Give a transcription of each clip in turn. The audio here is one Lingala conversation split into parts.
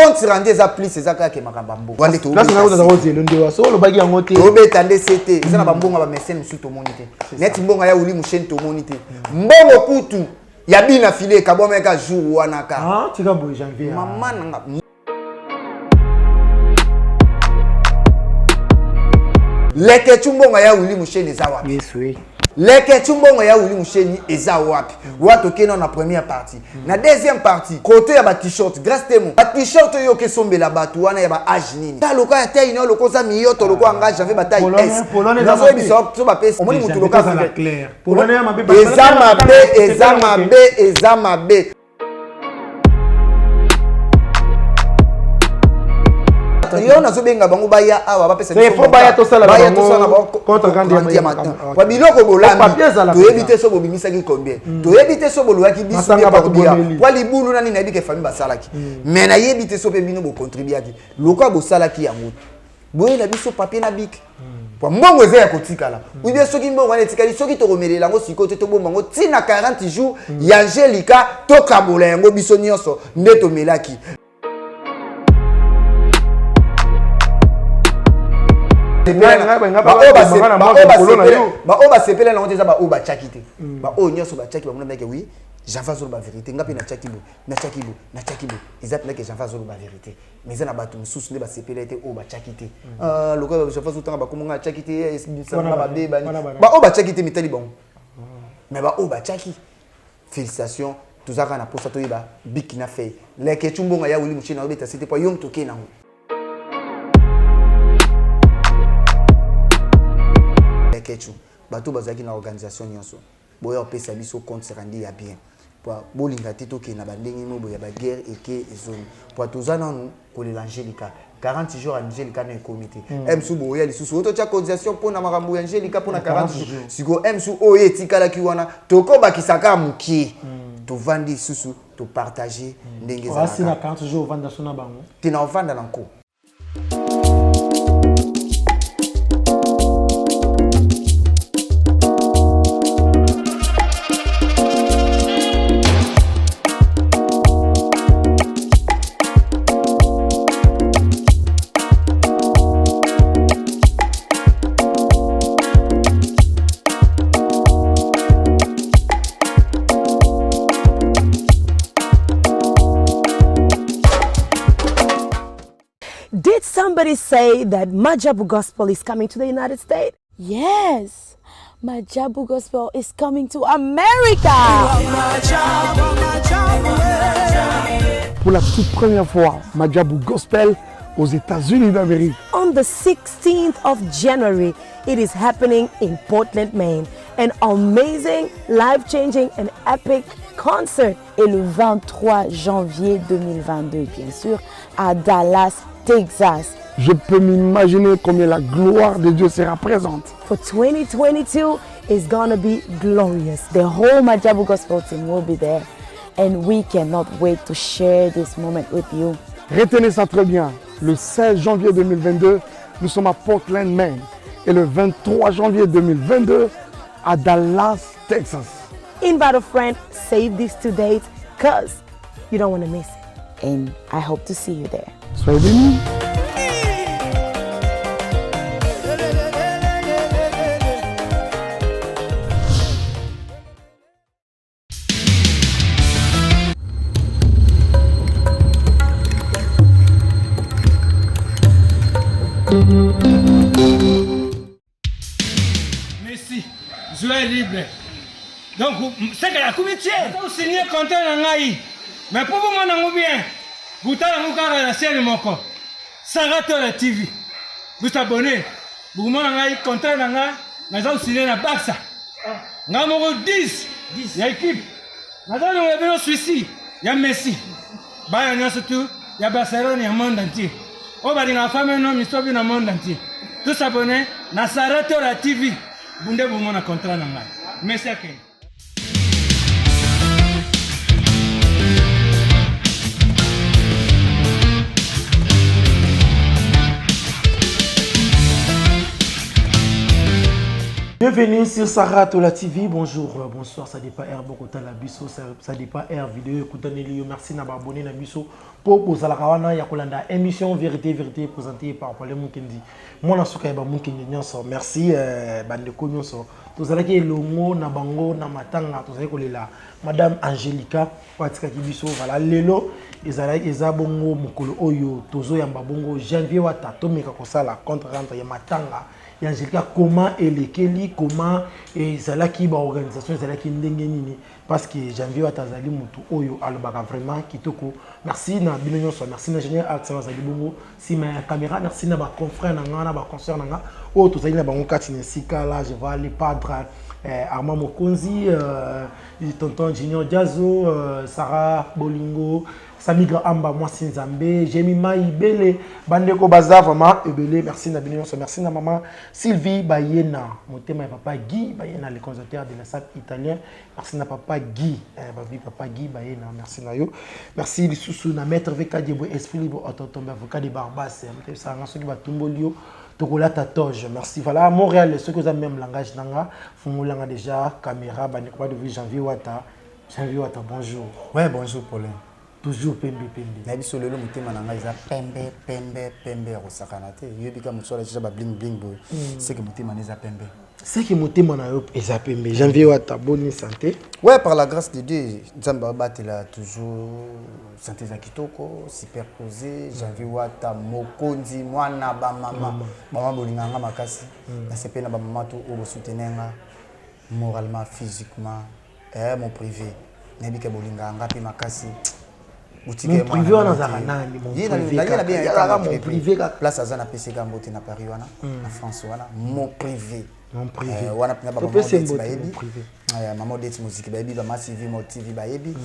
Compte rendu eza plus, eza kaka makambo ya mbongo. Wana place nga kozala kozelo nde wa soki olobaki yango te. Tobeta nde se te, eza na bambongo ya bamesene mosusu tomoni te, neti mbongo ya Wili Musheni tomoni te. Mbongo kutu ya bina file ekabwamaka jour wana ka. Ah, tika boye Janvier. Mama nanga. Leketu, mbongo ya Wili Musheni eza wapi? Yes, oui. Leketu, mbongo ya Wili Musheni eza wapi? Wa tokende na première partie. Na deuxième partie, côté ya ba-t-shirt, Grâce Temo, ba-t-shirt oyo okesombela bato wana ya ba-age nini? Ta lokola ya taille na yo, lokola oza miyoto, lokola nga Janvier, bataille S. Nazoyebisa so bapesi, omoni motu lokola eza mabe, eza mabe, eza mabe. Yo nazobenga bango baya awa, bapesa. Baya tosala na biloko bolambi. Toyebi te so bobimisaki combien, toyebi te so bolwaki biso po libulu nani. Nayebi ke famille basalaki, mais nayebi te so mpe bino bocontribuaki. Lokola bosalaki yango, boyela biso papier na bic po mbongo eza ya kotikala. Ou bien soki mbongo wana etikali, soki tokomelela yango sikoyo te, tobomba yango ntina 40 jours ya Angelika, tokabola yango biso nyonso nde tomelaki. Baoyo basepela nango te eza baoyo batiaki te. Baoyo nyonso batiaki, bamonaki: oui, Janvier azoloba vérité, nga mpe natiaki boye, natiaki boye, natiaki boye. Eza mpendake Janvier azoloba vérité, mais eza na bato mosusu nde basepela te, oyo batiaki te. Lokola Janvier azotanga bakombo, nga atiaki te, mabe. Baoyo batiaki te, mitali bango, mais baoyo batiaki, félicitation. Toza kaka na mposa toyeba bic na feuille. Leketu, mbongo ya Wili Musheni, naobeta se te po yo moto okei nango. Leketu, bato bazalaki na organisation nyonso, boya kopesa biso compte rendu ya bien po bolinga te tokende na bandenge mo boye ya baguerre eke ezongi, po toza nanu kolela Angelika. 40 jours Angelika na ekomi te. Msu boya lisusu oyo totya cotisation mpona makambo ya Angelika mpona 40 jours. Sikoyo msu oyo etikalaki wana, tokobakisa kaka mokie, tovandi lisusu, topartage ndenge ezalaka te na ovanda na nko. Did somebody say that Majabu Gospel is coming to the United States? Yes, Majabu Gospel is coming to America. Pour la toute première fois, Majabu Gospel aux États-Unis d'Amérique. On the 16th of January, it is happening in Portland, Maine. An amazing, life-changing and epic concert. Et le 23 janvier 2022, bien sûr, à Dallas, Texas. Je peux m'imaginer combien la gloire de Dieu sera présente. For 2022 is gonna be glorious. The whole Majabu Gospel team will be there and we cannot wait to share this moment with you. Retenez ça très bien. Le 16 janvier 2022, nous sommes à Portland, Maine. Et le 23 janvier 2022, à Dallas, Texas. Invite a friend, save these two dates, cause you don't want to miss it. And I hope to see you there. Soyez bénis. Messi, joueur libre. Donc, c'est que la comité, signé contrat na ngai. Mais pour vous yango bien, butala yango kaka na chaîne moko. Saratola TV. Vous abonnez. Bokomona ngai contrat na ngai, naza kosigner na Barça. Ngai moko 10 ya équipe. Naza longola bino souci ya Messi. Bana nyonso tu ya Barcelone ya monde entier. Oyo balingaka femme no misobi na monde entier. Tous abonnés na Saratola TV. Bunde bomona contrat na ngai. Messi akende. Bienvenue sur Sarah Tola TV. Bonjour, euh, bonsoir, ça dépend air bokota la biso, ça, ça dépend air vidéo écoutez yo. Merci na abonné na biso po bozalaka wana ya kolanda émission Vérité Vérité présentée par Paul Mukendi. Mwana suka ya ba Mukendi nyonso. Merci euh, bandeko nyonso. Tozalaki elongo na bango na matanga tozalaki kolela Madame Angelica oyo atikaki biso. Voilà lelo ezalaki eza bongo mokolo oyo tozoyamba bongo Janvier Wata tomeka kosala contre rentre ya matanga ya Angelica comment elekeli comment ezalaki ba organisation ezalaki ndenge nini parce que Janvier Wata azali mutu oyo alobaka vraiment kitoko. Merci na bino nyonso, merci na ingénieur Art azali bongo nsima ya caméra, merci na ba confrères na nga na ba consoeurs na nga oyo tozali na bango kati na esika. Là je vois les padres Armand Mokonzi, tonton Junior Diazo, Sarah Bolingo, Samigra Amba, mwasi Nzambe, Jemima Ibele, bandeko baza vraiment ebele. Merci na bino nyonso, merci na maman Sylvie Bayena, motema ya papa Guy Bayena, le conservateur de la salle italien. Merci na papa Guy, babi papa Guy Bayena, merci na yo. Merci lisusu na maître VK Diebo Esprit Libre Ototombe, avocat de Barbas, motema soki batumboli yo tokolata toge. Merci. Voilà Montréal, soki oza même langage nanga, fungolanga déjà caméra bandeko ba de Janvier Wata. Janvier Wata, bonjour. Ouais, bonjour Paulin. Toujours pembe pembe. Na biso lelo motema na ngai eza pembe pembe pembe ya kosakana te. Yoyebi ka mosu alakisa ba bling bling boye, seke motema na eza pembe. Seke motema na yo eza pembe. Janvier Wata, bonne santé? Ouais, par la grâce de Dieu, Nzambe abatela toujours santé eza kitoko, super posé. Janvier Wata mokonzi, mwana bamama, mama bolingaka nga makasi. Nasepeli na bamama to oyo bosoutenir nga moralement, physiquement. Mon privé, nayebi ke bolingaka nga mpe makasi. Mon privé wana azalaka nani? Mon privé kaka, mon privé kaka. Place aza, napeseka mbote na Paris wana, na France wana, mon privé. Mon privé. Wana mpena bamama bayebi, mama Odeti Moziki bayebi, bama Sylvie Mo TV bayebi,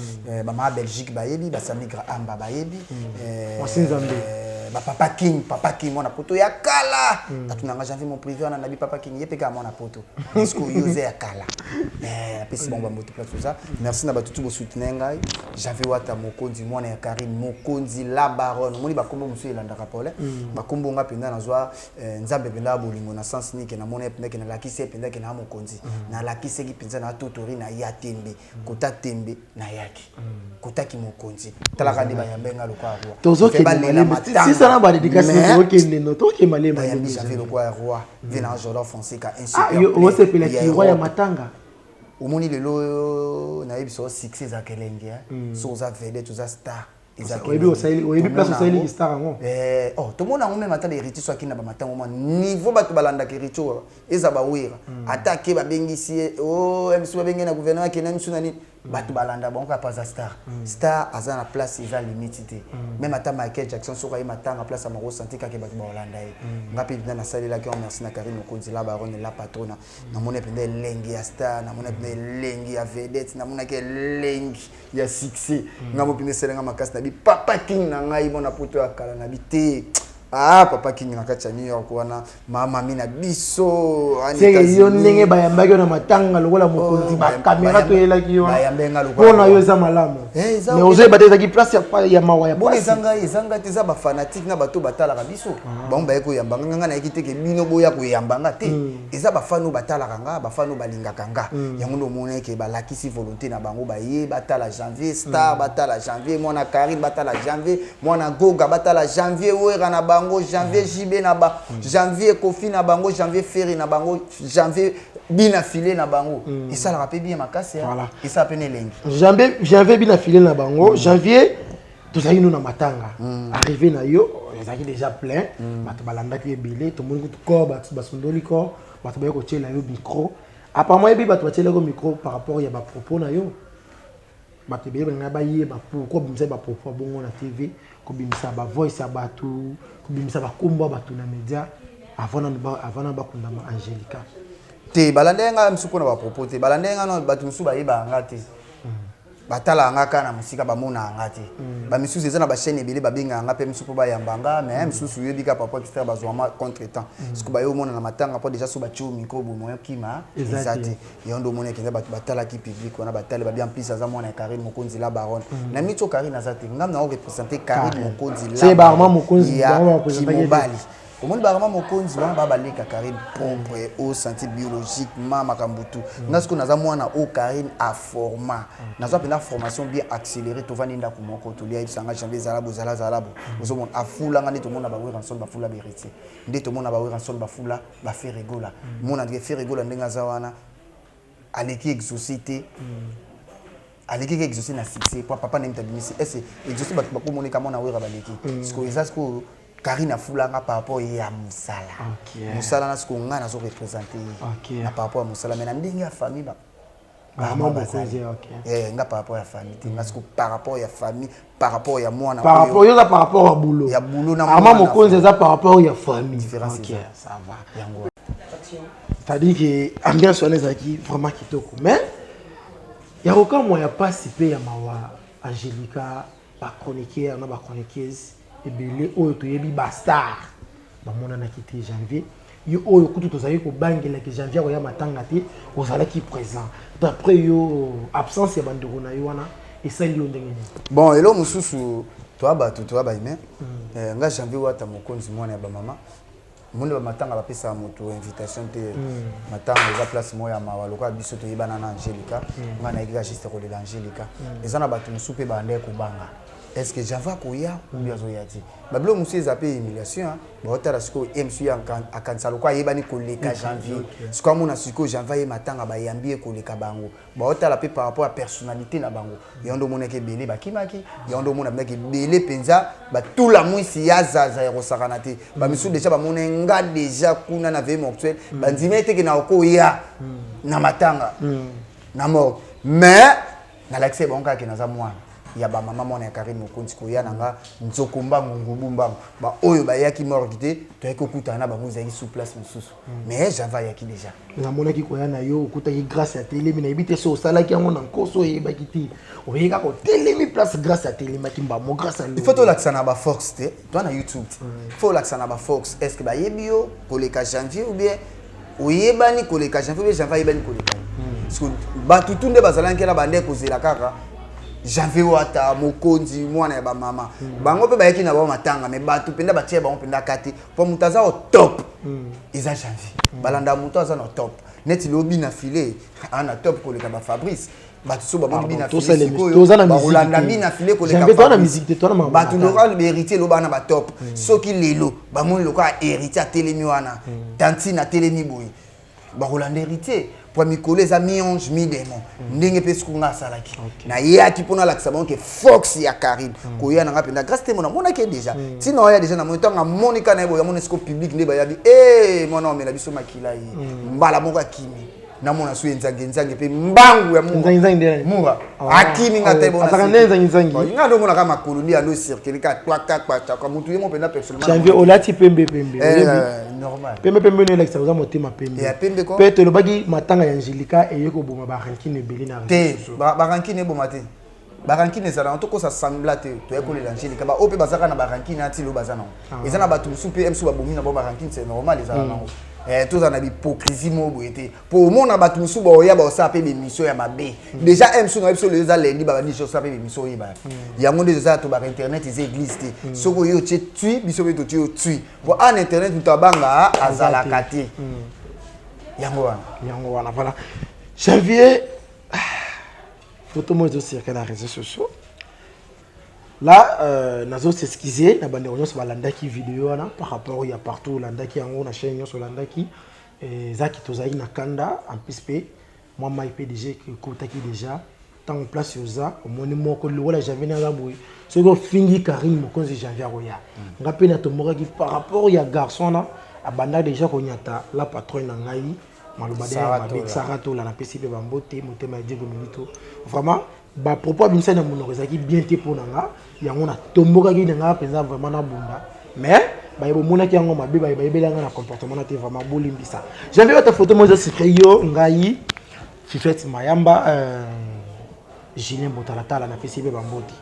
bamama Belgique bayebi, basamigra Amba bayebi. Mwasi Nzambe. Bapapa King, papa King mwana poto ya kala atunanga Janvier mon privé wana, nabi papa King ye mpe kaka mwana poto parce que oyo oza ya kala. Napesi bango bambote place oza. Merci na bato tu bosoutenir ngai, Janvier Wata mokonzi, mwana ya Karine mokonzi la baronne. Omoni bakombo mosusu elandaka pole, bakombo nga mpenza nazwa Nzambe mpenza ya bolingo na sens nike namoni ye mpenza ke nalakisi ye mpenza ke na mokonzi, nalakisaki mpenza na totori na ya tembe kota tembe nayaki kotaki mokonzi. Talaka nde bayambe nga lokola roi. Tozokendesisana badédicace, tozokende no tokende malema. Bayambi Janvier lokola roi vie na Jordan Fonseca. Un super osepelaki roi ya matanga. Omoni lelo nayebi so succès ezalaka elengi. So oza vedette, oza star. Oyebi place osaleliki star yango. Oh, tomona yango même ata bahéritier so akei na bamatango mwa niveau, bato balandaka héritier oyo eza bawera, ata ake babengisi ye o misu, babengi na gouvernement, akende misu na nini, bato balanda bango kaka aza star. Star aza na place eza limite te. Même ata Michael Jackson soki aye matanga, place ya mako santi kaka bato baolanda ye. Nga mpe mpenza nasalelaki yango. Merci na Karine Mokonzi la baronne la patrona. Namoni mpenza elengi ya star, namoni mpenza elengi ya vedette, namonaki elengi ya succès. Nga mo mpenza esalenga makasi na bi papa King na ngai mwana poto ya kala na bi te. Ah, papa King na kati ya New York wana, mamami na biso. Seke yo ndenge bayambaki yo na matanga lokola mokonzi, bakamera toyelaki yo mpona yo eza malamu, mais ozoyeba te ezalaki place ya mawa ya pasi. Ezanga, ezanga te, eza bafanatike na bato batalaka biso, bango baye koyamba nga. Nga nayeki te ke bino boya koyamba nga te. Eza bafani oyo batalaka nga, bafani oyo balingaka nga. Yango nde omona eke balakisi volonté na bango, baye batala Janvier star, batala Janvier mwana Karine, batala Janvier mwana Goga, batala Janvier Wera na bango, Janvier JB na ba Janvier Kofi na bango, Janvier Ferre na bango, Janvier Bina File na bango. Esalaka mpe bien makasi, esala mpe na elengi. Janvier, Janvier Bina File na bango. Janvier, tozalaki no na matanga, arrivé na yo ezalaki déjà plein, bato balandaki ebele. Tomoni kutu corps, bato basundoli corps, bato baye kotiela yo micro. Apparemment yebi bato batielaki yo micro par rapport ya bapropos na yo. Bato ebele balingai bayeba pourquoi obimisa bapropos ya bongo na TV, kobimisa bavoice ya bato, kobimisa bakombo ya bato na média avant nanu bakundama Angélika. Te, balanda ye nga mosusu mpona bapropos te. Balanda ye nga no, bato mosusu bayebaka nga te, batalaka nga kaka na mosika, bamonaka nga te. Bamisusu eza na bachaîne ebele, babengaka nga mpe mosusu mpo bayamba nga, mais misusu oyebi kaka papa externe bazwama contre temps soki baye omona na matanga, mpo déjà so batie micro boye, moyen kima eza te. Yango nde omona ekenza bato batalaki public wana, batali babi en plus aza mwana ya Karine Mokonzi la baronne. Na miti oyo Karine aza te, ngam na oreprésente Karine Mokonzi la ya kimobali. Omoni barama mokonzi wana ba baleka Karine propre au senti biologiquement makambo tout. Nga sikoyo naza mwana oyo Karine aforma. Nazwa mpenza formation bien accélérée, tovandi ndako moko, tolia, yebisa nga Janvier zala bo, zala zala bo. Ozomona afula nga nde tomona ba Werrason bafula ba Héritier. Nde tomona ba Werrason bafula ba Ferre Gola. Mona ndenge Ferre Gola ndenge aza wana aleki Exaucé te. Aleki ke Exaucé na succès po papa na ye moto abimisi. Est-ce Exaucé bato bakomoneka mwana Werra baleki. Sikoyo eza sikoyo Karine afula nga par rapport ya mosala. Mosala na sikoyo nga nazo représenter ye. Na par rapport ya mosala mais na ndenge ya famille ba Maman Mokonzi, ok. Eh, nga par rapport ya famille te, nga sikoyo par rapport ya famille, par rapport ya mwana Par oyo. rapport, yo oza par rapport ya boulot. Ya boulot na Armand mwana. Mokonzi eza par rapport ya famille. Différence Ok, eza. ça va. Yango wana. C'est-à-dire que ambiance wana ezalaki vraiment kitoko. Mais ya kokamwa ya pasi pe ya mawa Angelica ba chroniqueur na ba chroniqueuse ebele oyo toyebi ba star bamonanaki te Janvier. Yo oyo kutu tozalaki kobangela ke Janvier akoya matanga te, ozalaki présent. D'après yo absence ya bandeko na yo wana esali yo ndenge nini? Bon, eloko mosusu toa bato toa ba humain. Nga Janvier Wata mokonzi mwana ya ba mama. Monde ba matanga bapesaka moto invitation te. Matanga eza place moko ya mawa lokola biso toyebana na Angelica. Nga nayaki kaka juste kolela Angelica. Eza na bato mosusu mpe bandaki kobanga. Est-ce que Janvier akoya ou bien azoya te? Ba biloko mosusu eza mpe humiliation, hein. Baotala sikoyo ye mosusu ye akanisa lokola ayebani koleka Janvier. Sikoyo amona sikoyo Janvier aye matanga bayambi ye koleka bango. Baotala mpe par rapport ya personnalité na bango. Yango nde omonaki ebele bakimaki, yango nde omona mpenza ebele mpenza batula mwisi ya zaza ya kosakana te. Ba misusu déjà bamona nga déjà kuna na veille mortuaire, bandimi ete ke na okoya na matanga na morgue. Mais nalakisi bango kaka ke naza mwana ya ba mama, mwana ya Karine Mokonzi, koya na nga nzoko mbangu ngubu mbangu. Ba oyo bayaki morgue te, toyaki kokutana na bango ezalaki sous place mosusu. Mais Janvier ayaki déjà. Namonaki koya na yo okutaki grâce ya telemi, nayebi te so osalaki yango na nkoso oyebaki te. Oyei kaka otelemi place grâce atelemaki mbamo grâce à Il faut tolakisa na ba force te, toi na YouTube te. Il faut olakisa na ba force. Est-ce que bayebi yo koleka Janvier ou bien oyebani koleka Janvier ou bien Janvier ayebani koleka yo? Parce que bato tu nde bazalaki na bande kozela kaka Janvier Wata mokonzi mwana ya ba mama. Bango mpe bayaki na bango matanga mais bato mpenza batie bango mpenza kati po moto aza au top. Eza Janvier. Balanda moto aza na top. Neti lobi na filet, ana top koleka ba Fabrice. Bato so bamoni bina tosala filet émission, sikoyo, toza na musique bakolanda te. bina filet koleka Janvier, toza na Fabrice. musique te, toza na makambo Bato na lokola héritier loba na ba top. Soki lelo bamoni lokola héritier atelemi wana, tantine atelemi boye, bakolanda héritier. Po mikolo eza mi-ange mi-démon. Ndenge mpe siku nga asalaki. Nayaki mpo nalakisa bango ke Fox ya Karine. Koya na nga mpenza grâce te mona monaki ye déjà. Tina oya déjà na moni ntango amoni ka na ye boye amoni siko public nde bayabi eh mwana omela biso makila ye. Mbala moko akimi. Namona su enzange nzange mpe mbangu ya mura. Nzange nzange nde nani? Mura. Ah. Akimi nga te bona. Azalaka nde nzange nzange? Bon, nga ndo mona ka makolo ndi ando circuler ka kwa ka kwa kwa mutu ye mo mpenza personnellement. Janvier olati pembe pembe. Eh, Oyebi? normal. Pembe pembe no elakisa oza motema pembe. Ya pembe ko? Pe tolobaki matanga ya Angelica eye koboma ba rancune ebele na Te, réseaux sociaux. ba rancune eboma te. Ba rancune ezala na tokosa sembla te, toya kolela Angelica. Ba oyo mpe bazaka na ba rancune ati lo baza nango. Eza na bato mosusu mpe mosusu babomi na bango ba rancune, c'est normal ezala nango. Eh, tozala na hypocrisie moko boye te. Po omona bato mosusu baoya baosala mpe bémission ya mabe. Déjà m mosusu na biso lelo eza lundi babandi biso osala mpe bémission oyeba. Yango nde eza tobaka internet eza église te. Soki oyo otie tui biso mpe totie yo tui. Po en internet moto abanga azalaka te. Yango wana. Yango wana, voilà. Janvier, photo moi ezocircule na réseaux sociaux. Là, nazo s'excuser na bande nyonso balandaki vidéo wana par rapport ya partout olandaki yango na chaîne nyonso olandaki. Ezaki tozalaki na kanda en plus pe moi mai PDG ekotaki déjà ntango place oza omoni moko lokola Janvier naza boye soki ofingi Karine Mokonzi Janvier akoya. Nga mpe natombokaki par rapport ya garçon wana abanda déjà konyata la patronne na ngai maloba Sarah mabe Tola. Sarah Tola napesi mpe bambote motema ya Diego Milito. Vraiment ba propos abimisaki na monoko ezalaki bien te mpo na nga, yango natombokaki na nga mpenza vraiment nabunda. Mais baye bomonaki yango mabe, baye bayebeli nga na comportement na te, vraiment bolimbisa. Janvier bata photo moko eza secret yo ngai Fifette Mayamba, Julien Botalatala napesi mpe bambote.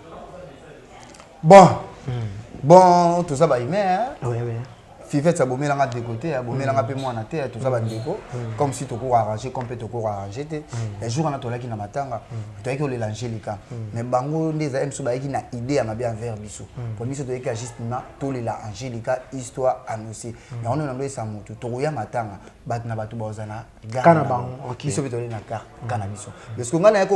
Bon. Bon, toza ba humain, hein. Ouais, ouais. Fivette abomelanga ndeko te, abomelanga mpe mwana te, toza bandeko, comme si toko arranger, comme mpe toko arranger te. Ya jour wana tolaki na matanga, toyaki kolela Angelica, mais bango nde ezali biso bayaki na idée ya mabe envers biso, po biso toyaki ya justement tolela Angelica, histoire annoncée. Yango nde nando esa motu tokoya matanga, bato na bato baoza na gare na bango, biso mpe toleli na gare ka na biso, parce que ngai naye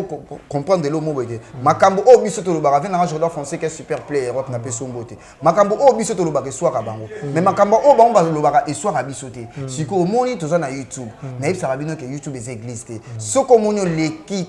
comprendre elo moko ete makambo oyo biso tolobaka ve nanga Jordan Français ke super play Europe na peso mbo te. Makambo oyo biso tolobaka eswaka bango, mais makambo oyo bango balobaka eswaka biso te. Sikoyo omoni, toza na YouTube, nayebisaka bino ke YouTube eza église te. Soki omoni oleki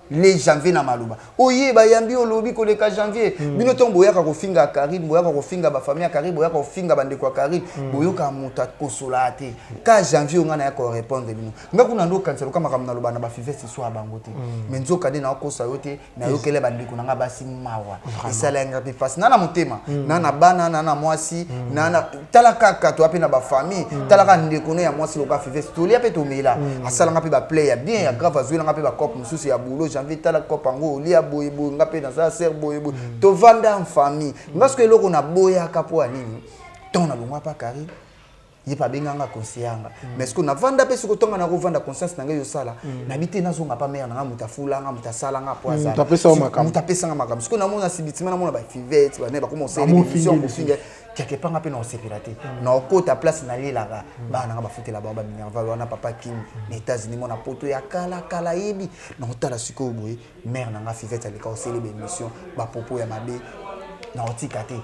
le Janvier na maloba, oye bayambi, olobi koleka Janvier. Bino ntongo boyaka kofinga Karine, boyaka kofinga bafamille ya Karine, boyaka kofinga bandeko ya Karine, boyokaka moto akosola te ka Janvier. Oyo ngai naya korépondre bino, nga kuna ndo okanisa loka makambo naloba na bafiveste so ya bango te, mais nzoka nde nakokosa yo te. Nayokele bandeko na nga basi mawa, esala yanga mpe mpasi na motema, na bana, na mwasi, na tala kaka toya mpe na bafamille. Tala kaka ndeko no ya mwasi loka Fiveste, tolia mpe tomela, asalanga mpe baplay ya bien ya grave, azwelanga mpe bacope mosusu ya boulot. Janvier, tala cope yango, olia boye boye, nga mpe naza ser boye boye, tovanda en famille. Nga soki eloko naboyaka mpo ya nini, ntongo nalongwa pa Karine, ye mpe abenganga conseiller nga, mais soki navanda mpe soki otonga nakovanda, conscience na ngai yosala nabi te, nazonga pa mare nanga, moto afulanga, moto asalanga po moto apesanga makambo. Soki namona sibitima, namona bafivete bane bakoma osala émission kofinga quelque part, nga mpe na osepela te, na okota place nalelaka bana nanga, bafutela bango baminerval wana, papa Kim na États-Unis, mona poto ya kala kala, yebi na otala sikoyo boye mare nanga Fivete aleka osele baémission, bapropos ya mabe, na otika te,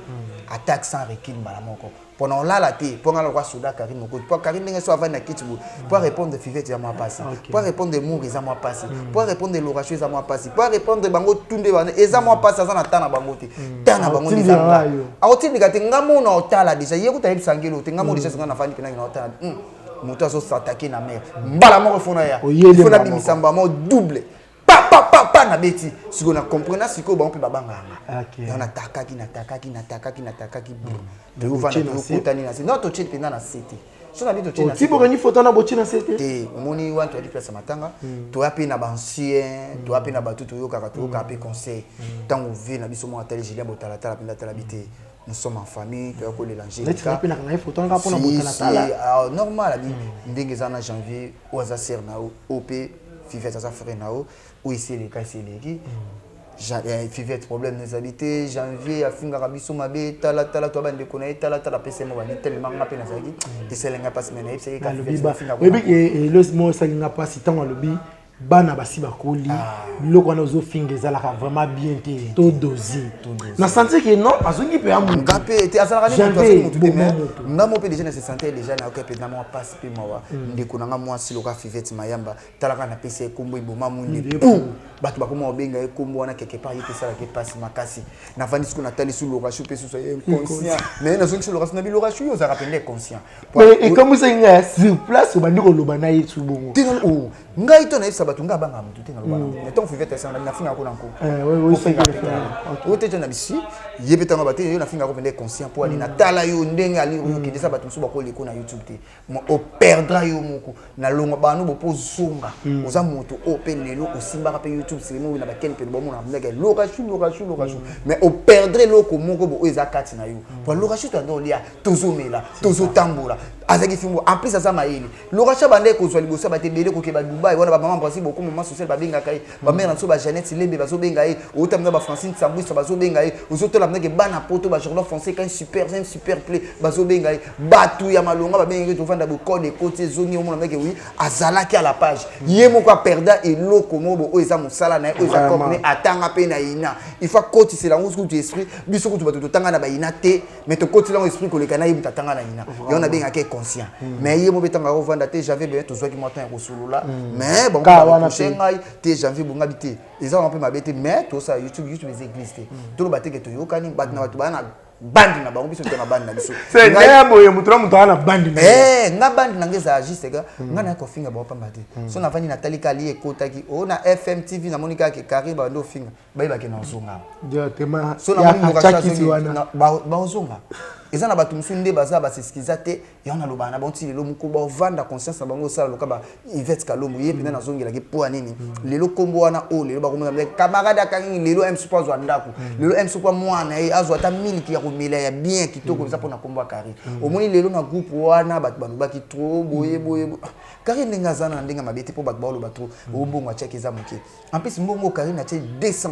attaque sans recul mbala moko, mpo na olala te, mpo nga lokwa soda Karine Mokozi, mpo Karine ndenge so avandi na kiti boye, mpo arépondre Fivete eza mwa pasi, mpo arépondre Mour eza mwa pasi, mpo arépondre Loracho eza mwa pasi, mpo arépondre bango tunde bana eza mwa pasi. Aza na ta na bango te, ta na bango nde eza nga akotindika te. Nga mona otala déjà, ye kuta ayebisa ngelo te. Nga mo déjà singa nafandi mpenangi na otala moto azosatake na mare mbala moko, fona ya fo nabimisa mbama double pa pa pa pa, nabeti sikoyo na comprena sikoyo bango mpe babanganga yango. Natakaki, natakaki, natakaki, natakaki, toyovanda, toyokutani na se. Non, totie mpenza na se te. So na bi totie na se bokangi foto na botie na se te. Te, omoni wana toyaki place ya matanga, toya mpe na baancien, toya mpe na bato toyokaka, toyokaka mpe conseil. Ntango vie na biso moko atali Julien Botalatala mpenza, atala bi te, nous sommes en famille, toya kolela. Angélika normal abi ndenge eza na Janvier oyo aza sere na yo, oyo mpe Fivete aza frère na yo, oyo esi eleka, esi eleki. Fivete problème ezali te. Janvier afingaka biso mabe, tala tala, to bandeko na ye, tala tala, apesa ye mo bani telema. Nga mpe nazalaki, esalenga mpasi, me nayebisaki. Oyebi elosi moko esalinga mpasi ntango alobi bana basi bakoli, biloko wana ozofinga ezalaka vraiment bien te, to dosi na sentir ke non, azongi mpe ya nga mpe te, azalaka ne motu te, mais nga mo mpe déjà na se sentir déjà nayoka mpe na mwa pasi mpe mawa. Ndeko na nga mwasi loka Fivete Mayamba, talaka napesi ye kombo eboma munde pu bato bakoma kobenga ye kombo wana quelque part, ye mpe esalaka epasi makasi. Navandi siko, natali su Lorachu mpe susu ye inconscient, mais nazongi su Lorachu na bi Lorachu, yo ozalaka mpenza inconscient. Ekamwisaki ngai sur place, obandi koloba na ye su bongo. Te, ngai to nayebisa bato, ngai abangaka motu te. Naloba nango, mais ntango Fivete asanga, nafingaka ko na nko oyo te, na bisi ye mpe ntango bate yo, nafingaka mpenza inconscient mpo ali natala yo ndenge ali oyo okende eza bato mosusu bakoleko na YouTube te, operdra yo moko nalongwa bano bo mpo ozonga oza moto oyo mpe lelo osimbaka mpe YouTube selemo oyo na bakeni mpe bomona ndenge Lorachu, Lorachu, Lorachu, mais operdre eloko moko bo oyo eza kati na yo, po Lorachu toanda olia, tozomela, tozotambola, azalaki fimbo. En plus aza mayele. Lorachu abandaki kozwa liboso ya bato ebele kokeba Dubai wana, bamama Brazil boko mama social babengaka ye, bamare na biso baJanet Lembe bazobenga ye, otamina baFrancine Sambwisa bazobenga ye, ozotola ndenge bana poto baJordan Français kan super un super play bazobenga ye, bato ya malonga babengaki ye. Tovanda bokode ekoti ezongi, omona ndenge wi azalaki à la page. Ye moko aperda eloko moko bo oyo eza mosala na ye, oyo eza cope ne atanga mpe na ina, il faut akotisela yango kutu esprit. Biso kutu bato totanga na baina te, mais tokotila yango esprit koleka na ye moto atanga na ina. Yango nabengaki conscient, mais ye mo mpe ntango akovanda te. Janvier beya tozwaki mwa temps ya kosolola, mais bongo ngai te, Janvier bongabi te, eza wana mpe mabe te, mais tosala YouTube. YouTube eza église te. Toloba te ke toyokani, bato na bato baya na bandi na bango, biso to na bandi na biso. Boye moto na moto aza na bandi. Nga bandi na nga ezala juste ka nga naya kofinga bango pamba te. So navandi, natali ka li ekotaki o na FM TV, namoni kaka ke Karine bandi ofinga, bayebake na ozonga. Directement. So namoni baozonga. Eza na bato mosusu nde baza bas'excusa te. Yango nalobaka na bango ti lelo, moko bavanda conscience na bango osala loka ba Ivete Kalombo ye mpenza. Nazongelaki mpo ya nini? Lelo nkombo wana oyo lelo bakomona camarade akangi lelo m mpo azwa ndako, lelo m mpo mwana ye azwa ata miliki ya komela ya bien kitoko, eza mpona nkombo ya Karine. Omoni lelo na groupe wana bato balobaki trop boye boye. Karine ndenge aza na ndenge mabe te, mpo bato baoloba trop oyo mbongo atiaki eza moke. En plus mbongo Karine atie 200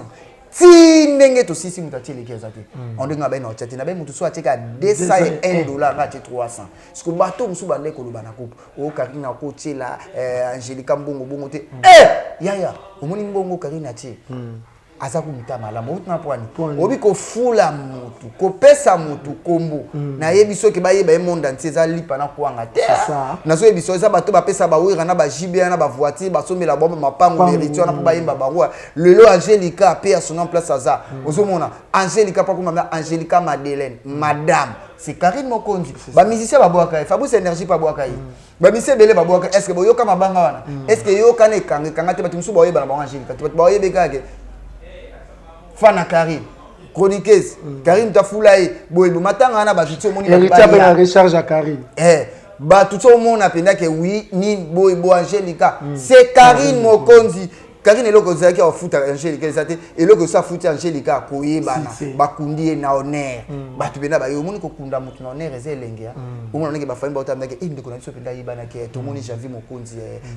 ti ndenge tosisi, moto atie eleki aza te. On ndenge abai na otya te, nabai moto so atieka 201 $, nga atie 300. Parce que bato mosusu bandai koloba na groupe oyo Karine akotiela Angélika mbongo bongo te. Eh yaya, omoni mbongo Karine atie, aza komuta malamu outi na pwani obi kofula motu, kopesa motu kombo. Nayebi soki bayeba ye monde entier, eza lipa na kwanga te. Nazoyebi so eza bato bapesa bawira na bajibe na bavoiture, basombela bango mapango mérite wana mpo bayemba bango. Lelo Angélika pe ya son place aza, ozomona Angélika mpo akomama Angélika Madeleine, madame c'est Karine Mokonzi. Bamusicien babwaka ye, Fabrice Énergie mpe abwaka ye, bamusicien ebele babwaka. Est ce que boyoka mabanga wana? Est ce que eyokana ekanga ekanga te? Bato mosusu baoyeba na bango Angélika te, bato baoyebi kaka fana Karine, chroniqueuse Karine, tafula ye boye matanga wana. Bato ti omoni recharge ya Karine. Bato ti omona mpenza ke oui, ni boye bo Angélika c'est Karine Mokonzi. Karine eloko ezalaki afuta Angélika eza te. Eloko esi afuti Angélika, akoyebana. Bakundi ye na honneur, bato mpenza baye. Omoni kokunda moto na honneur eza elenge ya omona ndenge bafami baotambaki e ndeko na biso mpenza ayebanaki. Tomoni Janvier Mokonzi,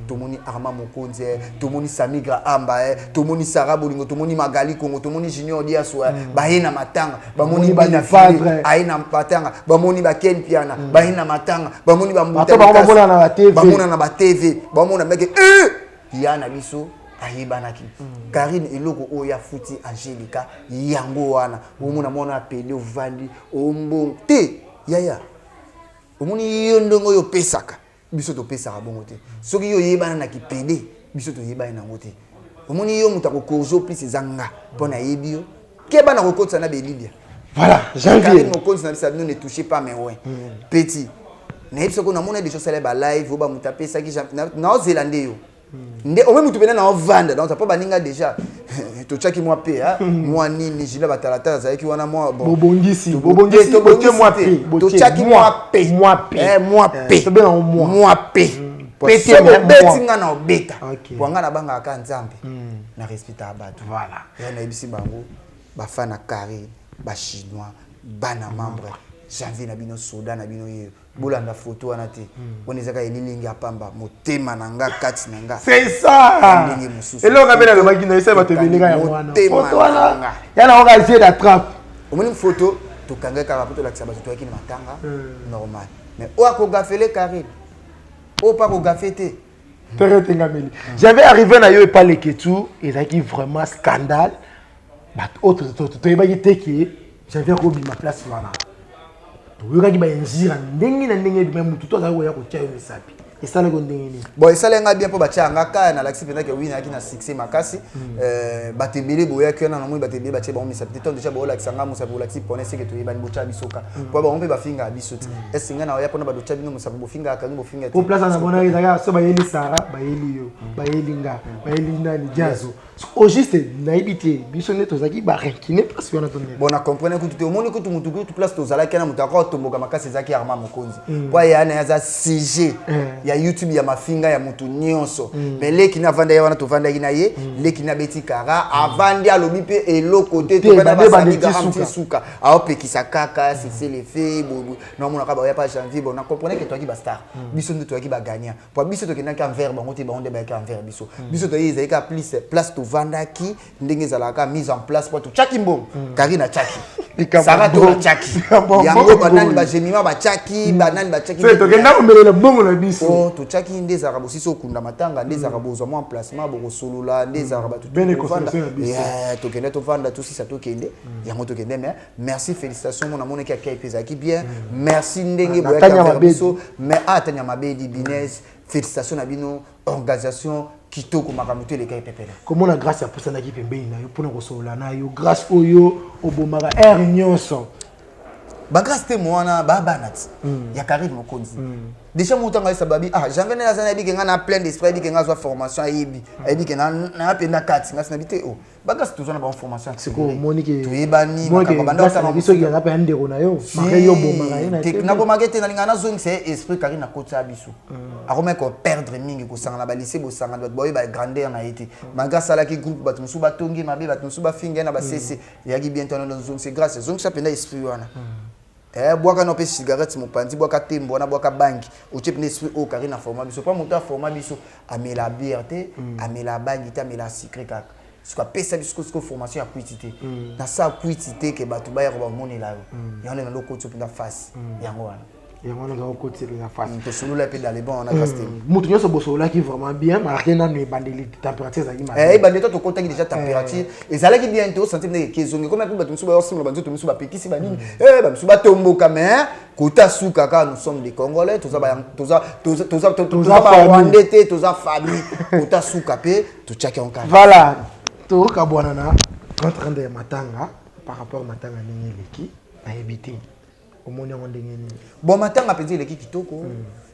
tomoni Armand Mokonzi, tomoni Samigra Amba, tomoni Sara Bolingo, tomoni Magali Kongo, tomoni Junior Diaso baye na matanga, bamoni Bina aye na matanga, bamoni baken Piana baye na matanga, bamoni bambuta bamona na batv, bamona meke ya na biso ayebanaki. Karine eloko oyo afuti Angélika yango wana. Omona mwana apele ovandi ombongo te yaya, omoni yo ndenge oyo opesaka, biso topesaka bongo te. Soki yo oyebana na kipede, biso toyebani nango te. Omoni yo moto akokorzo plus eza nga mpo nayebi yo, keba na kokotisa na belilia. Voilà, Janvier. Mokonzi na biso bino, ne touchez pas mes oints. Petit nayebi soko namona déjà osala balive oyo bamoto apesaki, naozela nde yo nde omoi motu pene naovanda donc mpo baninga déjà totiaki mwa pe mwa nini jila batalatala azalaki wana mwa bobongisi bobongisi mwa pe. Totiaki mwa pe mwa pe mwa pe. Obeti nga na obeta po nga nabangaka kaka Nzambe, na respectaka bato. Voilà. Ya nayebisi bango bafana Carré, bachinois, bana membre, Janvier na bino, soda na bino yeyo. Bolanda foto wana te, wana ezaka elilingi ya pamba. Motema na nga, kati na nga. C'est ça. Ndenge mosusu. Eloko mpe nalobaki na esa bato ebeleka yango wana, foto wana ya nango ka jeu d'attrape. Omoni foto tokangaki kaka mpo tolakisa bato toyaki na matanga normal, mais oyo akogafele Karine, oyo mpo akogafe te. Tere tengameli. J'avais arrivé na yo epa Leketu, ezalaki vraiment scandale. Bato oyo toyebaki te ke Janvier akobima place wana, toyokaki bainjira ndenge na ndenge ebima, motu to azalaki koya kotia yo misapi. Esalaki ndenge nini? Bon, esalaki nga bien mpo batia yanga kaya, nalakisi mpenza ke wi nayaki na succès makasi. Bato ebele boyaki wana, namoni bato ebele batie bango misapi te. Ntango déjà boolakisa nga mosapi, bolakisi pone seke toyebani. Botya biso ka mpo bango mpe bafingaka biso te. Ese ngai na oya mpona badotya bino mosapi, bofingaka kangi bofinga te. Po place namonaki ezalaki so bayeli Sara, bayeli yo, bayeli nga, bayeli nani, Jazo. Au juste nayebi te biso nde tozalaki barankine place wana to ndenge. Bon, na comprendre kutu te. Omoni kutu mutu kutu place tozalaki na moto akotomboka makasi ezalaki Arma Mokonzi, po aya na ye aza sujet ya YouTube ya mafinga ya motu nyonso. Mais leki na avanda ye wana, tovandaki na ye, leki na abeti kara, avandi alobi mpe eloko te. Tovanda suka aopekisa kaka cessez le feu boye, naomonaka baoya pa Janvier. Bon, na comprendre ke toyaki bastar, biso nde toyaki bagagnant po biso tokendaki envers bango te, bango nde bayaki envers biso. Biso toyei ezali kaka plus place tovandaki ndenge ezalaka mise en place po totyaki mbongo. Karine atiaki, Sara to batiaki yango, banani bagemima batiaki, banani batiaki. Tokenda komelela bongo na biso. Totiaki nde ezalaka bosisi okunda matanga, nde ezalaka bozwa mwa emplacement, bokosolola, nde ezalaka bato tokende tovanda, tosisa tokende yango tokende. Mais merci, félicitation. Mona monaki akei mpe ezalaki bien. Merci ndenge boyaki biso. Mais atanya mabedi bines, félicitation na bino, organisation kitoko, makambo to elekaki pepele. Komona Grâce apusanaki pembeni na yo mpona kosolola na yo, Grâce oyo obomaka aire nyonso. Bagrâce te mo wana babana ti ya Karine Mokonzi. Déjà moto anga ayesa babi, ah, janvier nde naza, nayebi ke nga na plein d'esprit, ayebi ke nga azwa formation, ayebi, ayebi ke na mpenza kati nga sinabi te. O bagasi tozwa na bango formation. Sikoyo omoni ke Toyebani makambo banda osala biso ki aza mpe ya ndeko na yo, mare yo obomaka ye na te. Nabomaka te, nalingaka nazongisa ye esprit. Kari nakotisa biso, akomaki koperdre mingi, kosangana balise, bosangana bato baoyeba grandeur na ye te, malgré asalaki groupe, bato mosusu batongi mabe, bato mosusu bafinga ye na basese, eyaki bien te. Wana nazongisa grâce, ezongisa mpenza esprit wana. Bwaka na mpe cigarette mopanzi, bwaka tembo wana, bwaka bangi, otie mpenza esprit oyo kari na forma biso. Mpo moto aforma biso amela bière te, amela bangi te, amela sucré kaka. Siko apesa biso siko formation ya kwiti te, nasala kwiti te ke bato bayaka bamonela yo. Yango nde nalokoti mpenza face yango wana. Yango wana oza kokotisa mpenza face. Tosolola mpe dans les bons wana, grâce te. Moto nyonso bosololaki vraiment bien, malgré nanu ebandeli température ezalaki mabe. Ebandeli to tokotaki déjà, température ezalaki bien te, osentir ndenge eke ezongi komi mpe bato mosusu bayosimba banzoto, mosusu bapekisi banini, bamosusu batomboka, mais kota suka kaka, nous sommes des Congolais, toza Barwandais te, toza famille. Kota suka mpe totiaki yango kaka. Voilà, tokabwana na compte rendu ya matanga. Par rapport matanga ndenge eleki, nayebi te omoni yango ndenge nini? Bon, matanga mpenza eleki kitoko.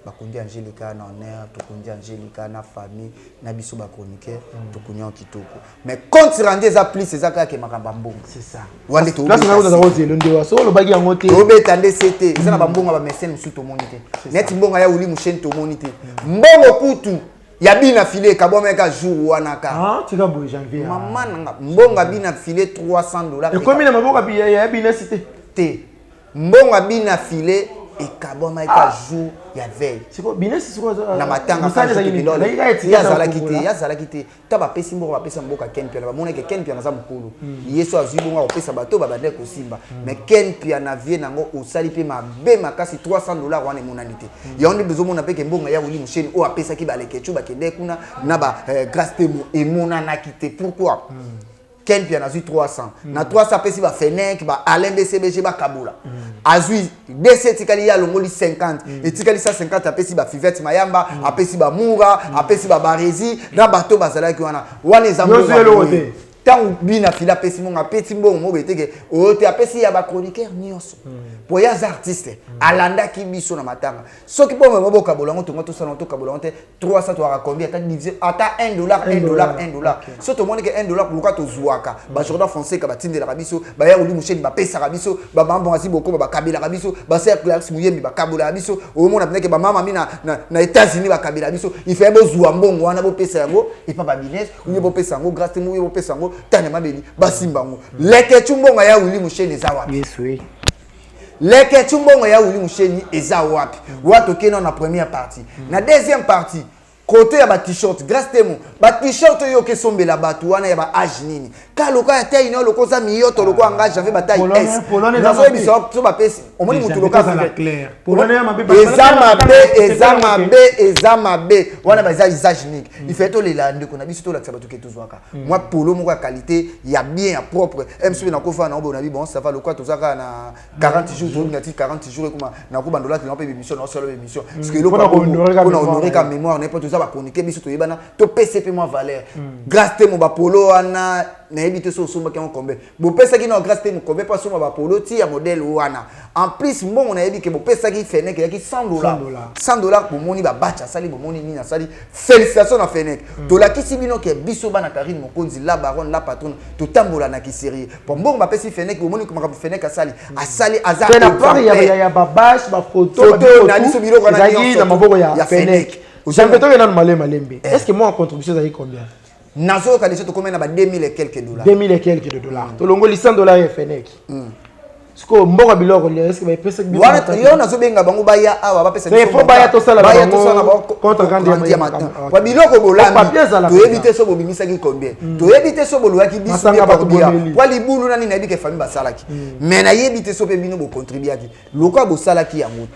Bakundi Angélika na honneur, tokundi Angélika na famille na biso, bachroniqueur, tokundi yango kitoko, mais compte rendu eza plus, eza kaka makambo ya mbongo. C'est ça. Wana place nga kozala kozelo nde wa so olobaki yango te. Tobeta nde se te, eza na bambongo ya bamesene mosusu tomoni te, neti mbongo ya Uli Musheni tomoni te, mbongo kutu ya bina file ekabwamaka jour wana ka. Ah, tika boye, Janvier. Mama nanga, mbongo ya bina file 300 $. Ekomi na maboko ya binesi te? Te, mbongo ya bina file ekabwamaki ka jour ya veille. Sikoyo binesi sikoyo na matanga ye azalaki te, ye azalaki te. Ta bapesi mbongo, bapesa mboka Ken Piana, bamonaki Ken Piana aza mokolo, ye so azwi bongo akopesa bato babandaki kosimba. Mais Ken Piana, vie nango osali mpe mabe makasi, 300 $ wana emonani te. Yango nde tozomona mpe ke mbongo ya Wili Musheni oyo apesaki balekecu bakende kuna na ba Grâce Temo emonanaki te. Pourquoi Ken Piana azwi 300 na 300, apesi bafenek, ba Alain BCBG bakabola, azwi dc etikali, ye alongoli 50, etikali 150, apesi bafivete mayamba, apesi bamura, apesi babaresi na bato bazalaki wana. Wana eza ntango bina fila apesi mbongo, apesi mbongo moko eteke oyo te, apesi ya bachroniqueur nyonso, po ye aza artiste, alandaki biso na matanga. Soki mpo memo bokabola yango, tongo tosala tokabola yango te. 300 toyaka combien? Ata divisé ata 1 dollar, 1 dollar, 1 dollar. So tomoni ke 1 dollar luka tozwaka, bajordan Fonseca batindelaka biso, baya Oli Musheni bapesaka biso, bamambongasi bokoma bakabelaka biso, baser Clarisse Muyembi bakabolaka biso, omona mpena ke bamama mi na États-Unis bakabelaka biso. Ifaye bozwa mbongo wana, bopesa yango epa babines, uye bopesa yango Grâce Temo, uye bopesa yango Tanya Mabeli, basimba yango. Leketu, mbongo ya Wili Musheni eza wapi? Leketu, mbongo ya Wili Musheni eza wapi? Wa tokende na première partie, na deuxième partie, kote ya bat-shirt. Grâce Temo, bat-shirt oyo okesombela bato wana ya baage nini? Ka loka ya taille na loko oza miyoto, loko anga Janvier, bataille S, nazoyebisa so bapesi. Omoni motu loka eza mabe, eza mabe, eza mabe wana, baza usage unique. Il faut tolela ndeko na biso, tolakisa bato ke tozwaka mwa polo moko ya qualité, ya bien, ya propre. Msoki nakofana na obona bi, bon, ça va, lokwa toza kaka na 40 jours, tobinga ti 40 jours ekoma nakobandola tena mpe émission, naosala émission, parce que eloko mpona honorer ka mémoire na ye, mpo toza bachroniqueur, biso toyebana, topesa mpe mwa valeur. Grâce Temo, bapolo wana nayebi te so osombaki yango combien, bopesaki na Grâce Temo combien mpo asomba bapolo ti ya modèle wana? En plus mbongo nayebi ke bopesaki Fenek eyaki 100 $, 100 $. Bomoni babatch asali, bomoni nini asali. Félicitation na Fenek. Tolakisi bino ke biso bana Karine Mokonzi, la baronne, la patronne, totambola na kiserie. Po mbongo bapesi Fenek, bomoni makambo Fenek asali, asali aza ya babache, bafoto na biso, biloko wana na maboko ya Fenek. Jambe, toke nanu malembe malembe. Est ce que moi contribution ezalaki combien? Nazoyoka déjà tokomi na ba 2000 et quelques dollars. 2000 et quelques de dollars, tolongoli 100 $ ya Fenek. Sikoyo mbongo biloko lia, est ce que bapesaki? Wana yo nazobenga bango baya awa, bapesa. Faut baya tosala bango compte rendu ya matin po biloko bolambi, toyebi te so bobimisaki combien, toyebi te so bolwaki biso po libulu nani. Nayebi ke famille basalaki, mais nayebi te so mpe bino bocontribuaki. Lokola bosalaki yango,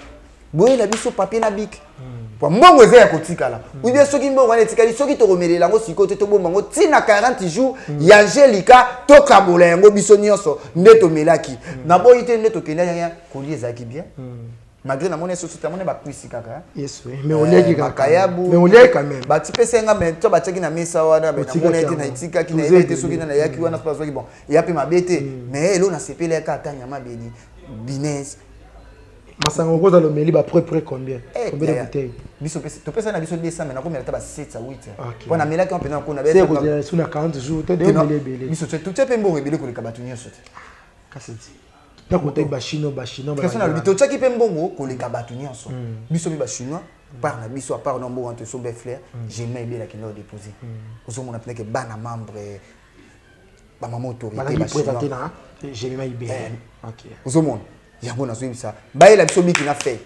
boyela biso papier na bic, po mbongo eza ya kotikala. Ou bien soki mbongo wana etikali, soki tokomelela yango sikoyo te, tobomba yango ntina 40 jours ya Angelika, tokabola yango biso nyonso nde tomelaki. Naboyi te nde tokendaki kolia, ezalaki bien, malgré namoni soso te, namoni bakwisi kaka. Mais oliaki. Makayabu. Mais oliaki quand même. Batipesa nga, mais to batiaki na mesa wana, namoni ete na etikaki, nayebi te soki nani ayaki wana so azwaki. Bon, eya mpe mabe te, mais elo nasepeli yaka ata nyama beli bines. Masanga okozala omeli ba près près combien? Eh, Combien de yaya. bouteilles? Biso topesa na biso 200, mais nakomela ata ba 7 à 8. Ok. Mpo namelaki wana mpenza nakona Se ekozala su na 40 jours te, de omeli ebele. Biso totie mpe mbongo ebele koleka bato nyonso te. Kasi ti ntango otaki bachinois, bachinois. Question nalobi, totiaki mpe mbongo koleka bato nyonso. Biso mpe bachinois part na biso, à part na mbongo wana tosomba fleur, jema ebelaki nde odépose. Ozomona mpenza ke bana membre, bamama autorité. Bazalaki présente na Jemima Ibele, ok. Ozomona yango, nazoyebisa bayela biso biki na fei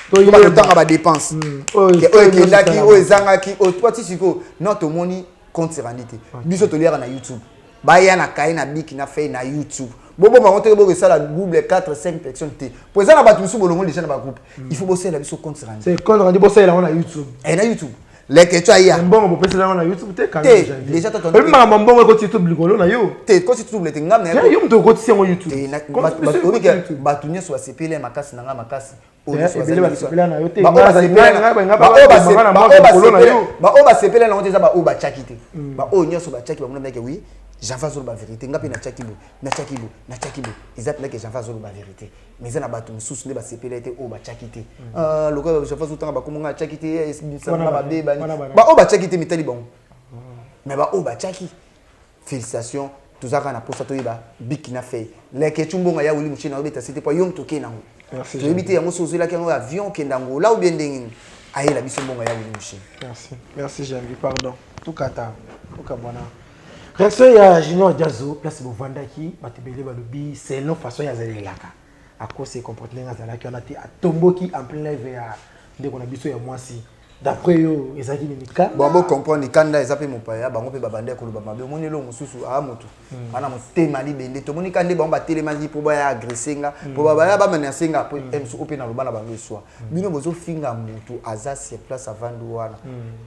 Toyeba. Totanga badépense. Oyo Ke oyo ekendaki, oyo oyo ezangaki, oyo toi ti sikoyo non, tomoni compte rendu te. Biso toliaka na YouTube, baya na kaye na biki na fei na YouTube. Bobomba yango teke, bokesala double 4 5 personnes te, po eza na bato mosusu bolongo déjà na bagroupe. Il faut bosalela biso compte rendu. C'est compte rendu, bosalela yango na YouTube. Eh, na YouTube leke to aya. Mbongo bopesela yango na YouTube te quand Te, même, Janvier. Déjà, toi, Oyebi makambo ya mbongo ekoti YouTube likolo na yo. Te, koti YouTube te, ngam na Te, yo moto okotisi yango YouTube. Te, Comme biso ekoti oyebi ke YouTube. bato nyonso basepeli makasi na nga makasi. Oyo Eh, nyonso ebele bazali basepela na yo te. Baoyo Ngai na mwaka likolo na yo. baoyo basepela nango te, eza baoyo batiaki te. Baoyo nyonso batiaki, bamona ndake oui, Janvier azoloba vérité, nga mpe natiaki boye, natiaki boye, natiaki boye. Eza mpenza ke Janvier azoloba vérité, mais eza na bato mosusu nde basepela te, oyo batiaki te. Ah, lokola Janvier azotanga bakombo, nga atiaki te, Wana nga babebani. Wana bana. Baoyo batiaki te, mitali bango, mais baoyo batiaki, félicitation. Toza kaka na mposa toyeba biki na fei leke mbongo ya wili mochine ayobeta se te, po yo moto okei nango. Merci, Toyebi te yango so ozwelaki yango avion okende Angola ou bien ndenge nini, ayela biso mbongo ya wili mochine. Merci, merci Janvier, pardon. Tukata, tukabwana. Réaction ya Junior Diazo, place bovandaki, bato ebele balobi selon façon ya azalelaka. Akose comporte ndenge azalaki wana te, atomboki en plein live ya ndeko na biso ya mwasi. D'après yo, ezalaki nini kanda? Bon, bocomprendre, kanda eza mpe mopaya. Bango mpe babandaki koloba mabe. Omoni eloko mosusu, aa motu ana motema libende. Tomoni ka nde bango batelemaki mpo baya agresser nga, mpo baya bamenacer nga, po mosu oyo mpe naloba na bango eswa. Bino bozofinga motu aza sur place, avandi wana,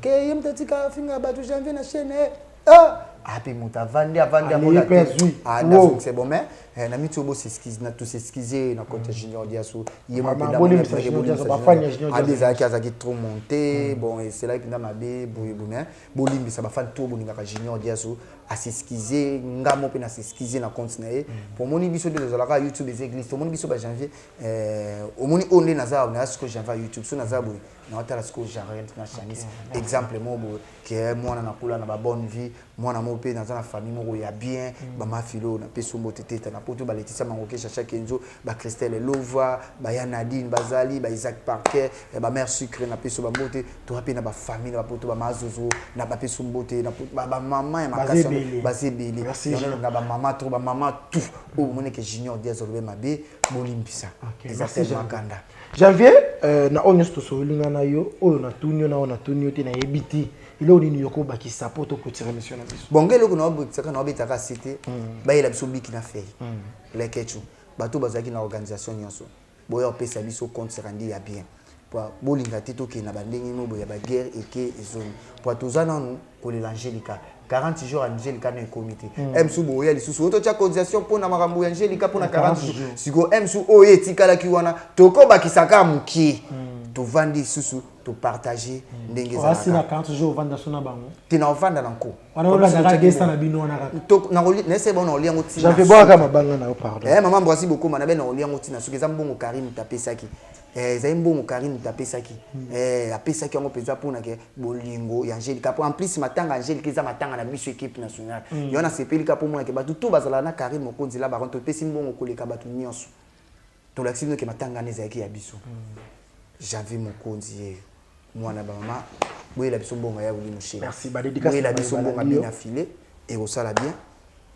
ke ye moto atika afinga bato Janvier na chaîne. Ah, ape moto avandi, avandi. Aleye Amona mpe te. azwi. Ah, Wow. nazongi, c'est bon, mais na miti oyo bos'excuse na tos'excuse na compte ya Junior Diaso ye. Vraiment, bolimbisa Junior Diaso, bafani ya Junior Diaso. Azalaki trop monté. Bon, eselaki mpenza mabe boye boye, mais bolimbisa bafani to bolingaka Junior Diaso. As'excuse, nga mo mpe nas'excuse na compte na ye. Po omoni biso nde tozalaka, YouTube eza église. Tomoni biso bajanvier, omoni oyo nde naza, naza sikoyo janvier ya YouTube. So naza boye, naotala sikoyo Jarel na Chanis, exemple moko boye ke mwana nakula na babonne vie, mwana moko mpe naza na famille moko ya bien. Bamafilo napesi yo mbote, teta na poto, baletisia Mangoke, Chacha Kenzo, bachristele Elova, baya Nadine, bazali baisaac Parker, bamare Sucre, napesi yo bambote. Toza mpe na bafamille na bapoto, bamazozo na bapesi yo mbote, bamama ya makasi. Baza ebele. Baza ebele. Merci, Yango Jean. nalinga bamama trop, bamama tout oyo bomoni ke Junior Diaz olobe mabe, bolimbisa. Ok, Eza merci, tellement Janvier. kanda. Janvier, na oyo nyonso tosololinga na yo, oyo natuni yo na oyo natuni yo te, nayebi te eloko nini yokobakisa po toclôturer émission na biso. Bon, ngai eloko naobekisaka, naobetaka se te, bayela biso biki na fei lekecu. Bato bazalaki na organisation nyonso, boya kopesa biso compte rendu ya bien, po bolinga te tokende na bandenge mo boye ya baguerre eke ezongi, po toza nanu kolela Angélika. 40 jours Angélika no ekomi te. Msu boya lisusu oyo totya cotisation mpona makambo ya Angélika, mpona 40 jours. Sikoyo msu oyo etikalaki wana, tokobakisaka mokie, tovandi lisusu, topartage ndenge Oasi na ezalaka. 40 jours ovanda so na bango? Te, na ovanda na nko. Wana olandaka desa na bino wana kaka. Naese bona olia yango ntina. Janvier, bwaka mabanga na yo, pardon. Eh, mama Mbwasi bokoma na be na olia yango ntina. Soki eza mbongo Karine tapesaki, ezali mbongo Karine tapesaki, apesaki yango mpenza mpona ke bolingo ya Angélika. Po en plus matanga Angélika eza matanga na biso équipe nationale. Yo nasepeli ka mpo monake bato to bazala na Karine Mokonzi la baron, topesi mbongo koleka bato nyonso. Tolakisi bino ke matanga wana ezalaki ya biso. Janvier Mokonzi ye mwana bamama, boyela biso mbongo ya wili mosheni. Merci, badédicace Boyela na biso baye mbongo balandi yo. bina file ekosala bien.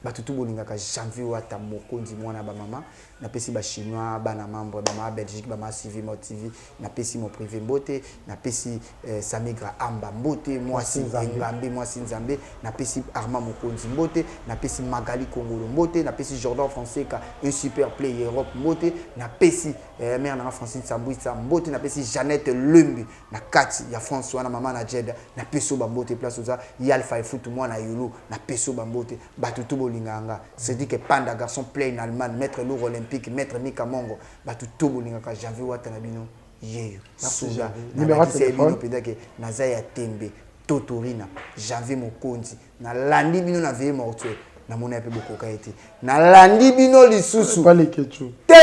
Bato tu bolingaka Janvier Wata Mokonzi mwana bamama, napesi bachinois, bana membre, bamama Belgique, bamama Suivi Mo TV, napesi mo privé mbote, napesi Samigra Amba mbote, mwasi Nzambe. Engambe mwasi Nzambe, napesi Armand Mokonzi mbote, napesi Magali Kongolo mbote, napesi Jordan Fonseca, un super play Europe mbote, napesi mare nanga Francine Sambwitsa mbote, napesi Jeannette Lembi na kati ya France wana, mama na Jeda, napesi yo bambote place oza. Ye Alpha Efutu mwana Yulu, napesi yo bambote. Bato tu bolingaka nga, c'est-à-dire que Panda garçon play en Allemagne, maître lourd olympique, maître Mika Mongo, bato tu bolingaka Janvier Wata na bino yeyo. Soda. Numéro ya Nalakisa ye bino téléphone. mpenza ke naza ya tembe totorina. Janvier Mokonzi, nalandi bino na veillée mortuaire, namoni ya mpe bokoka ye te, nalandi bino lisusu. Pas les ketchup. Te.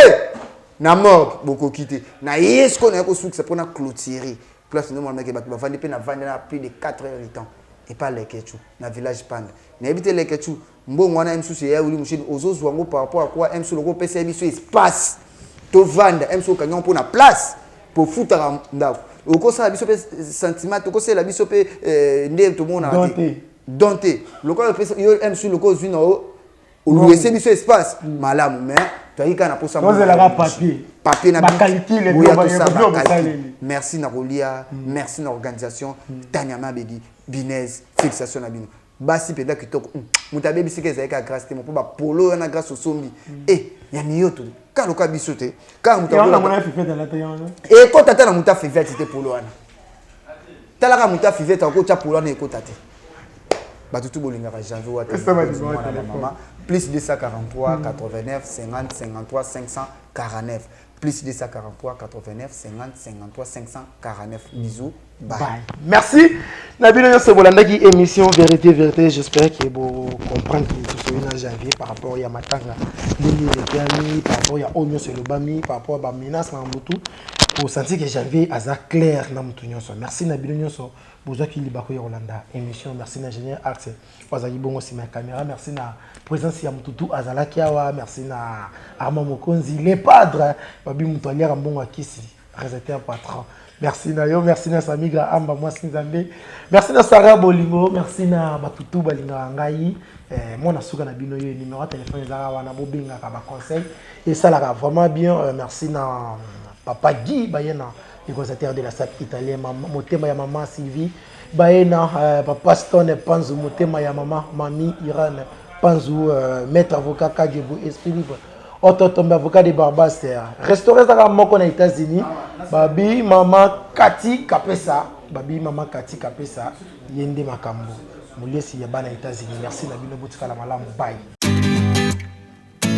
Na morgue bokoki te. Na ye sikoyo naye kosukisa mpo na clôturer place nde mwana bato bavandi mpe navandi na plus de 4 heures du temps epa Leketchou na village Panda. Nayebi te Leketchou, mbongo wana mosusu eya wili mosheni ozozwa yango par rapport à quoi? Mosusu loko opesa ye biso espace tovanda, mosusu okangi yango mpo na place pofutaka ndako, okosala biso mpe sentiment, tokosalela biso mpe nde tomonaka te don te. Lokola opesa yo mosusu, lokola ozwi na yo oluese biso espace malamu, mais toyaki kaka na posa papier. Papier na boya tosala bacalcul. Merci na kolia, merci na organisation. Tania Mabedi Binez, félicitation na bino basi mpenza kitoko. Moto abebisika ezalaki kaka Grâce te, mpo bapolo wana Grâce osombi e ya miyoto kaka loka biso te, kaka moto ekota ata na moto afivete te. Polo wana, talaka moto afivete akotya polo wana ekota te. Bato tu bolingaka Janvier Wata, mwana bamama, plus 243 89 50 53 549, plus 243 89 50 53 549. Bisous, bye, bye. Merci na bino nyonso bolandaki émission Vérité Vérité. J'espère que bocomprendre que tosoli na Janvier par rapport ya matanga ndenge elekami, par rapport ya oyo nyonso elobami, par rapport ya bamenace, makambo tu osentir que Janvier aza clair na motu nyonso. Merci na bino nyonso bozwaki libako ya kolanda émission. Merci na ingénieur Axe oyo azalaki bongo nsima ya caméra. Merci na présence ya motutu azalaki awa. Merci na Armand Mokonzi, le padre babi, moto aliaka mbongo ya kisi, réalisateur patron. Merci na yo. Merci na Samigra Amba, mwasi Nzambe. Merci na Sara Bolingo. Merci na batutu balingaka ngai. Mwana suka na bino yo, numéro ya téléphone ezalaka wana, bobengaka, baconseil esalaka vraiment bien. Merci na papa Guy Bayena, négociateur de la sape italien, motema ya mama Sylvie Bayena, papa Stone Panzu, motema ya mama Mami Iran Panzu, maître avocat Kajebu, esprit libre, Ototombe, avocat de Barbas, restaurant ezalaka moko na États-Unis, babi mama Kati Kapesa, babi mama Kati Kapesa, ye nde makambo moliesi ya bana États-Unis. Merci na bino, botikala malamu, bye.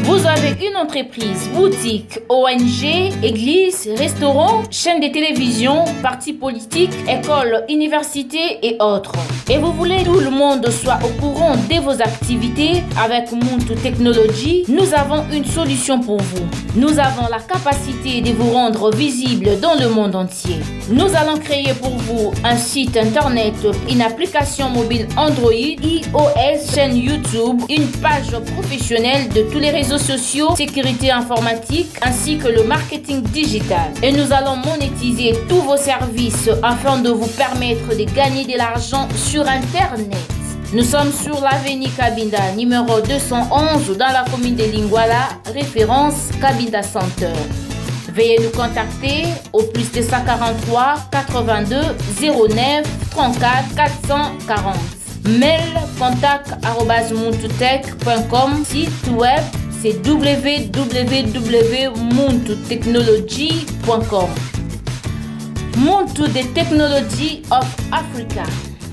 Vous avez une entreprise, boutique, ONG, église, restaurant, chaîne de télévision, parti politique, école, université et autres. Et vous voulez que tout le monde soit au courant de vos activités? Avec Muntu Technology, nous avons une solution pour vous. Nous avons la capacité de vous rendre visible dans le monde entier. Nous allons créer pour vous un site internet, une application mobile Android, iOS, chaîne YouTube, une page professionnelle de tous les réseaux sociaux, sécurité informatique ainsi que le marketing digital. Et nous allons monétiser tous vos services afin de vous permettre de gagner de l'argent sur Internet. Nous sommes sur l'avenue Kabinda, numéro 211, dans la commune de Lingwala, référence Kabinda Center. Veuillez nous contacter au plus 243 82 09 34 440. Mail contact@muntutech.com. Site web, c'est www.muntutechnology.com. Muntu the Technology of Africa.